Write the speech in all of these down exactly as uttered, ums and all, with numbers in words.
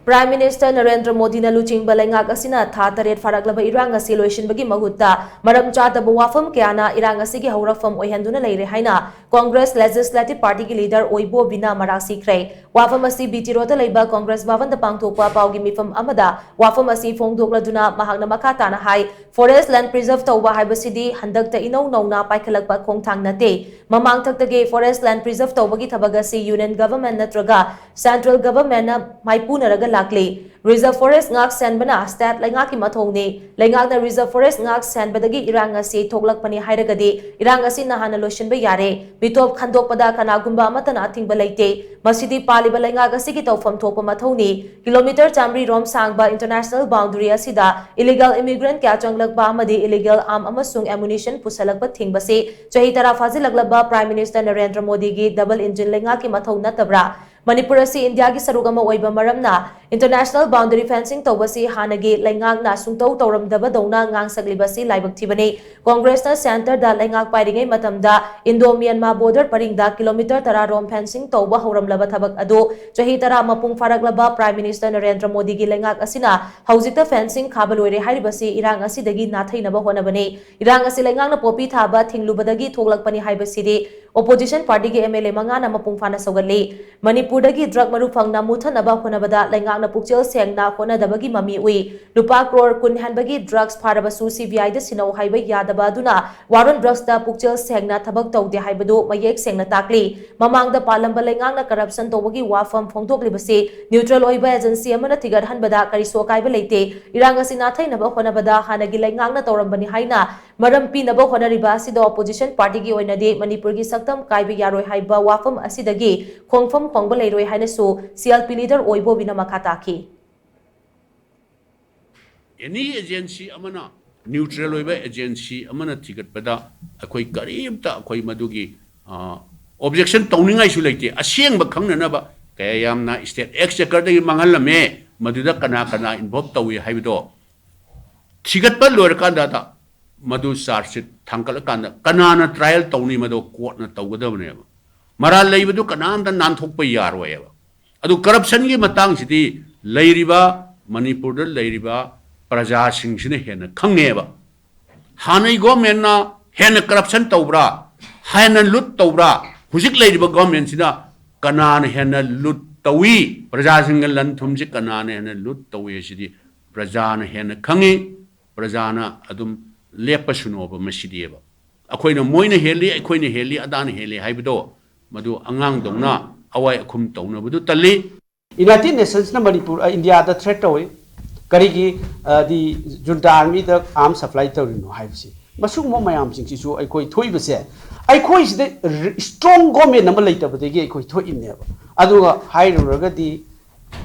Prime Minister Narendra ꯃꯣꯗꯤꯅ ꯂꯨꯆꯤꯡꯕ ꯂꯩꯉꯥꯛ ꯑꯁꯤꯅ ꯊꯥ ꯇꯔꯦꯠ ꯐꯥꯔꯛꯂꯕ ꯏꯔꯥꯡ ꯑꯁꯤ ꯂꯣꯏꯁꯤꯟꯕꯒꯤ ꯃꯍꯨꯠꯇ ꯃꯔꯝ ꯆꯥꯗꯕ ꯋꯥꯐꯝ ꯀꯌꯥꯅ ꯏꯔꯥꯡ ꯑꯁꯤꯒꯤ ꯍꯧꯔꯛꯐꯝ ꯑꯣꯏꯍꯟꯗꯨꯅ ꯂꯩꯔꯦ ꯍꯥꯏꯅ Congress Legislative Partyꯒꯤ leader ꯑꯣꯏꯕꯣ ꯕꯤꯅꯥ ꯃꯔꯥꯛ ꯁꯤꯈ꯭ꯔꯦ꯫ ꯋꯥꯐꯝ ꯑꯁꯤ ꯕꯤ ꯇꯤ ꯔꯣꯗꯇ ꯂꯩꯕ Congress ꯚꯕꯟꯗ ꯄꯥꯡꯊꯣꯛꯄ ꯄꯥꯎꯒꯤ ꯃꯤꯐꯝ ꯑꯃꯗ ꯋꯥꯐꯝ ꯑꯁꯤ ꯐꯣꯡꯗꯣꯛꯂꯗꯨꯅ ꯃꯍꯥꯛꯅ ꯃꯈꯥ ꯇꯥꯅ ꯍꯥꯏ, Forest land preserve ꯇꯧꯕ ꯍꯥꯏꯕꯁꯤꯗꯤ ꯍꯟꯗꯛꯇ ꯏꯅꯧ ꯅꯧꯅ ꯄꯥꯏꯈꯠꯂꯛꯄ ꯈꯣꯡꯊꯥꯡ ꯅꯠꯇꯦ꯫ ꯃꯃꯥꯡꯊꯛꯇꯒꯤ forest land preserve ꯇꯧꯕꯒꯤ ꯊꯕꯛ ꯑꯁꯤ Union Government ꯅꯠꯇ꯭ꯔꯒ Central Governmentꯅ ꯃꯥꯏꯄꯨꯅꯔꯒ ꯂꯥꯛꯂꯤ꯫ Reserve forest ꯉꯥꯛ ꯁꯦꯟꯕꯅ state ꯂꯩꯉꯥꯛꯀꯤ ꯃꯊꯧꯅꯤ꯫ ꯂꯩꯉꯥꯛꯅ reserve forest ꯉꯥꯛ ꯁꯦꯟꯕꯗꯒꯤ ꯏꯔꯥꯡ ꯑꯁꯤ ꯊꯣꯛꯂꯛꯄꯅꯤ ꯍꯥꯏꯔꯒꯗꯤ ꯏꯔꯥꯡ ꯑꯁꯤ ꯅꯍꯥꯟꯅ ꯂꯣꯏꯁꯤꯟꯕ ꯌꯥꯔꯦ꯫ ꯃꯤꯇꯣꯞ ꯈꯟꯗꯣꯛꯄꯗ ꯀꯅꯥꯒꯨꯝꯕ ꯑꯃꯠꯇꯅ ꯑꯊꯤꯡꯕ ꯂꯩꯇꯦ꯫ ꯃꯁꯤꯗꯤ ꯄꯥꯜꯂꯤꯕ ꯂꯩꯉꯥꯛ ꯑꯁꯤꯒꯤ ꯇꯧꯐꯝ ꯊꯣꯛꯄ ꯃꯊꯧꯅꯤ꯫ Kilometre ꯆꯥꯃꯔꯤ ꯔꯣꯝ ꯁꯥꯡꯕ international boundary ꯑꯁꯤꯗ illegal immigrant ꯀꯌꯥ ꯆꯪꯂꯛꯄ ꯑꯃꯗꯤ illegal arm ꯑꯃꯁꯨꯡ ammunition ꯄꯨꯁꯜꯂꯛꯄ ꯊꯤꯡꯕꯁꯤ ꯆꯍꯤ ꯇꯔꯥ ꯐꯥꯖꯤꯜꯂꯛꯂꯕ Prime Minister ꯅꯔꯦꯟꯗ꯭ꯔ ꯃꯣꯗꯤꯒꯤ double engine ꯂꯩꯉꯥꯛꯀꯤ ꯃꯊꯧ ꯅꯠꯇꯕ꯭ꯔꯥ? ꯃꯅꯤꯄꯨꯔ ꯑꯁꯤ ꯏꯟꯗꯤꯌꯥꯒꯤ ꯁꯔꯨꯛ ꯑꯃ ꯑꯣꯏꯕ ꯃꯔꯝꯅ international boundary fencing ꯇꯧꯕꯁꯤ ꯍꯥꯟꯅꯒꯤ ꯂꯩꯉꯥꯛꯅ ꯁꯨꯡꯇꯧ ꯇꯧꯔꯝꯗꯕꯗꯧꯅ ꯉꯥꯡꯁꯛꯂꯤꯕꯁꯤ ꯂꯥꯏꯕꯛ ꯊꯤꯕꯅꯤ꯫ Congressꯅ centreꯗ ꯂꯩꯉꯥꯛ ꯄꯥꯏꯔꯤꯉꯩ ꯃꯇꯝꯗ Indo-Myanmar border ꯄꯔꯤꯡꯗ kilometre ꯇꯔꯥ ꯔꯣꯝ fencing ꯇꯧꯕ ꯍꯧꯔꯝꯂꯕ ꯊꯕꯛ ꯑꯗꯨ ꯆꯍꯤ ꯇꯔꯥ ꯃꯄꯨꯡ ꯐꯥꯔꯛꯂꯕ Prime Minister ꯅꯔꯦꯟꯗ꯭ꯔ ꯃꯣꯗꯤꯒꯤ ꯂꯩꯉꯥꯛ ꯑꯁꯤꯅ ꯍꯧꯖꯤꯛꯇ fencing ꯈꯥꯕ ꯂꯣꯏꯔꯦ ꯍꯥꯏꯔꯤꯕꯁꯤ ꯏꯔꯥꯡ ꯑꯁꯤꯗꯒꯤ ꯅꯥꯊꯩꯅꯕ ꯍꯣꯠꯅꯕꯅꯤ꯫ ꯏꯔꯥꯡ ꯑꯁꯤ ꯂꯩꯉꯥꯛꯅ ꯄꯣꯄꯤ ꯊꯥꯕ ꯊꯤꯡꯂꯨꯕꯗꯒꯤ ꯊꯣꯛꯂꯛꯄꯅꯤ ꯍꯥꯏꯕꯁꯤꯗꯤ opposition partyꯒꯤ M L A ꯃꯉꯥꯅ ꯃꯄꯨꯡ ꯐꯥꯅ ꯁꯧꯒꯠꯂꯤ꯫ ꯃꯅꯤꯄꯨꯔꯗꯒꯤ drug ꯃꯔꯨ ꯐꯪꯅ ꯃꯨꯠꯊꯅꯕ ꯍꯣꯠꯅꯕꯗ ꯂꯩꯉꯥꯛꯅ ꯄꯨꯛꯆꯦꯜ ꯁꯦꯡꯅ ꯍꯣꯠꯅꯗꯕꯒꯤ ꯃꯃꯤ ꯎꯏ꯫ ꯂꯨꯄꯥ ꯀ꯭ꯔꯣꯔ ꯀꯨꯟ ꯍꯦꯟꯕꯒꯤ drugs ꯐꯥꯔꯕꯁꯨ C B Iꯗ ꯁꯤꯟꯅꯧ ꯍꯥꯏꯕ ꯌꯥꯗꯕ ꯑꯗꯨꯅ war on drugsꯇ ꯄꯨꯛꯆꯦꯜ ꯁꯦꯡꯅ ꯊꯕꯛ ꯇꯧꯗꯦ ꯍꯥꯏꯕꯗꯨ ꯃꯌꯦꯛ ꯁꯦꯡꯅ ꯇꯥꯛꯂꯤ꯫ ꯃꯃꯥꯡꯗ ꯄꯥꯜꯂꯝꯕ ꯂꯩꯉꯥꯛꯅ corruption ꯇꯧꯕꯒꯤ ꯋꯥꯐꯝ ꯐꯣꯡꯗꯣꯛꯂꯤꯕꯁꯤ neutral ꯑꯣꯏꯕ agency ꯑꯃꯅ ꯊꯤꯒꯠꯍꯟꯕꯗ ꯀꯔꯤꯁꯨ ꯑꯀꯥꯏꯕ ꯂꯩꯇꯦ꯫ ꯏꯔꯥꯡ ꯑꯁꯤ ꯅꯥꯊꯩꯅꯕ ꯍꯣꯠꯅꯕꯗ ꯍꯥꯟꯅꯒꯤ ꯂꯩꯉꯥꯛꯅ ꯇꯧꯔꯝꯕꯅꯤ ꯍꯥꯏꯅ ꯃꯔꯝ ꯄꯤꯅꯕ ꯍꯣꯠꯅꯔꯤꯕ ꯑꯁꯤꯗ opposition partyꯒꯤ ꯑꯣꯏꯅꯗꯤ ꯃꯅꯤꯄꯨꯔꯒꯤ ꯁꯛꯇꯝ ꯀꯥꯏꯕ ꯌꯥꯔꯣꯏ ꯍꯥꯏꯕ ꯋꯥꯐꯝ ꯑꯁꯤꯗꯒꯤ ꯈꯣꯡꯐꯝ ꯈꯣꯡꯕ ꯂꯩꯔꯣꯏ ꯍꯥꯏꯅꯁꯨ C L P leader ꯑꯣꯏꯕꯣꯕꯤꯅ ꯃꯈꯥ ꯇꯥꯈꯤ꯫ Any agency ꯑꯃꯅ, neutral ꯑꯣꯏꯕ agency ꯑꯃꯅ ꯊꯤꯒꯠꯄꯗ ꯑꯩꯈꯣꯏ ꯀꯔꯤꯝꯇ ꯑꯩꯈꯣꯏ ꯃꯗꯨꯒꯤ objection ꯇꯧꯅꯤꯡꯉꯥꯏꯁꯨ ꯂꯩꯇꯦ꯫ ꯑꯁꯦꯡꯕ ꯈꯪꯅꯅꯕ ꯀꯌꯥ ꯌꯥꯝꯅ state exchequerꯗꯒꯤ ꯃꯥꯡꯍꯜꯂꯝꯃꯦ, ꯃꯗꯨꯗ ꯀꯅꯥ ꯀꯅꯥ involve ꯇꯧꯏ ꯍꯥꯏꯕꯗꯣ ꯊꯤꯒꯠꯄ ꯂꯣꯏꯔꯀꯥꯟꯗ ꯃꯗꯨ charge sheet ꯊꯥꯡꯒꯠꯂꯀꯥꯟꯗ ꯀꯅꯥꯅ trial ꯇꯧꯅꯤ? ꯃꯗꯨ courtꯅ ꯇꯧꯒꯗꯕꯅꯦꯕ꯫ ꯃꯔꯥꯜ ꯂꯩꯕꯗꯨ ꯀꯅꯥꯝꯇ ꯅꯥꯟꯊꯣꯛꯄ ꯌꯥꯔꯣꯏꯕ꯫ ꯑꯗꯨ corruptionꯒꯤ ꯃꯇꯥꯡꯁꯤꯗꯤ ꯂꯩꯔꯤꯕ ꯃꯅꯤꯄꯨꯔꯗ ꯂꯩꯔꯤꯕ ꯄ꯭ꯔꯖꯥꯁꯤꯡꯁꯤꯅ ꯍꯦꯟꯅ ꯈꯪꯉꯦꯕ꯫ ꯍꯥꯟꯅꯩ ꯒꯣꯔꯃꯦꯟꯅ ꯍꯦꯟꯅ ꯀꯔꯞꯁꯟ ꯇꯧꯕ꯭ꯔꯥ, ꯍꯦꯟꯅ ꯂꯨꯠ ꯇꯧꯕ꯭ꯔꯥ, ꯍꯧꯖꯤꯛ ꯂꯩꯔꯤꯕ ꯒꯣꯔꯃꯦꯟꯁꯤꯅ ꯀꯅꯥꯅ ꯍꯦꯟꯅ ꯂꯨꯠ ꯇꯧꯏ, ꯄ꯭ꯔꯖꯥꯁꯤꯡꯒꯤ ꯂꯟ ꯊꯨꯝꯁꯤ ꯀꯅꯥꯅ ꯍꯦꯟꯅ ꯂꯨꯠ ꯇꯧꯏ ꯍꯥꯏꯁꯤꯗꯤ ꯄ꯭ꯔꯖꯥꯅ ꯍꯦꯟꯅ ꯈꯪꯉꯤ꯫ ꯄ꯭ꯔꯖꯥꯅ ꯑꯗꯨꯝ ꯂꯦꯞꯄꯁꯅꯣꯕ ꯃꯁꯤꯗꯤꯕ꯫ ꯑꯩꯈꯣꯏꯅ ꯃꯣꯏꯅ ꯍꯦꯜꯂꯤ, ꯑꯩꯈꯣꯏꯅ ꯍꯦꯜꯂꯤ, ꯑꯗꯥꯅ ꯍꯦꯜꯂꯤ ꯍꯥꯏꯕꯗꯣ ꯃꯗꯨ ꯑꯉꯥꯡꯗꯧꯅ ꯑꯋꯥꯏ ꯑꯈꯨꯝ ꯇꯧꯅꯕꯗꯨ ꯇꯜꯂꯤ꯫ United Nationsꯅ ꯃꯅꯤꯄꯨꯔ, ꯑ, ꯏꯟꯗꯤꯌꯥꯗ threat ꯇꯧꯏ꯫ ꯀꯔꯤꯒꯤ, ꯑ, ꯗꯤ ꯖꯨꯟꯇꯥ ꯑꯥꯔꯃꯤꯗ arms supply ꯇꯧꯔꯤꯅꯣ ꯍꯥꯏꯕꯁꯤ꯫ ꯃꯁꯤꯒꯨꯝꯕ ꯃꯌꯥꯝꯁꯤꯡꯁꯤꯁꯨ ꯑꯩꯈꯣꯏ ꯊꯣꯛꯏꯕꯁꯦ, ꯑꯩꯈꯣꯏꯁꯤꯗ ꯔ-, strong government ꯑꯃ ꯂꯩꯇꯕꯗꯒꯤ ꯑꯩꯈꯣꯏ ꯊꯣꯛꯏꯕꯅꯦꯕ꯫ ꯑꯗꯨꯒ ꯍꯥꯏꯔꯨꯔꯒꯗꯤ,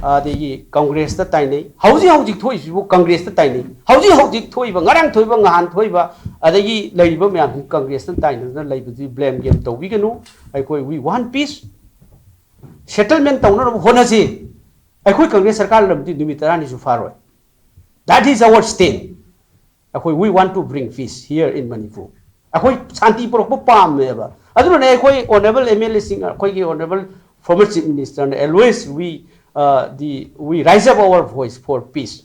ꯑꯗꯒꯤ ꯀꯪꯒ꯭ꯔꯦꯁꯇ ꯇꯥꯏꯅꯩ꯫ ꯍꯧꯖꯤꯛ ꯍꯧꯖꯤꯛ ꯊꯣꯛꯏꯁꯤꯕꯨ ꯀꯪꯒ꯭ꯔꯦꯁꯇ ꯇꯥꯏꯅꯩ꯫ ꯍꯧꯖꯤꯛ ꯍꯧꯖꯤꯛ ꯊꯣꯛꯏꯕ, ꯉꯔꯥꯡ ꯊꯣꯛꯏꯕ, ꯉꯍꯥꯟ ꯊꯣꯛꯏꯕ, ꯑꯗꯒꯤ ꯂꯩꯔꯤꯕ ꯃꯌꯥꯝꯁꯤ ꯀꯪꯒ꯭ꯔꯦꯁꯇ ꯇꯥꯏꯅꯗꯅ ꯂꯩꯕꯗꯨꯗꯤ blame game ꯇꯧꯕꯤꯒꯅꯨ꯫ ꯑꯩꯈꯣꯏ, we want peace, settlement ꯇꯧꯅꯅꯕ ꯍꯣꯠꯅꯁꯤ꯫ ꯑꯩꯈꯣꯏ ꯀꯪꯒ꯭ꯔꯦꯁ ꯁꯔꯀꯥꯔ ꯂꯩꯔꯝꯕꯗꯤ ꯅꯨꯃꯤꯠ ꯇꯔꯥꯅꯤꯁꯨ ꯐꯥꯔꯣꯏ꯫ That is our stand. ꯑꯩꯈꯣꯏ, we want to bring peace here in Manipur. ꯑꯩꯈꯣꯏ ꯁꯥꯟꯇꯤ ꯄꯨꯔꯛꯄ ꯄꯥꯝꯃꯦꯕ꯫ ꯑꯗꯨꯅꯅꯦ ꯑꯩꯈꯣꯏ honourable MLAꯁꯤꯡ, ꯑꯩꯈꯣꯏꯒꯤ honourable former Chief Ministerꯅ always we, uh, the, we rise up our voice for peace.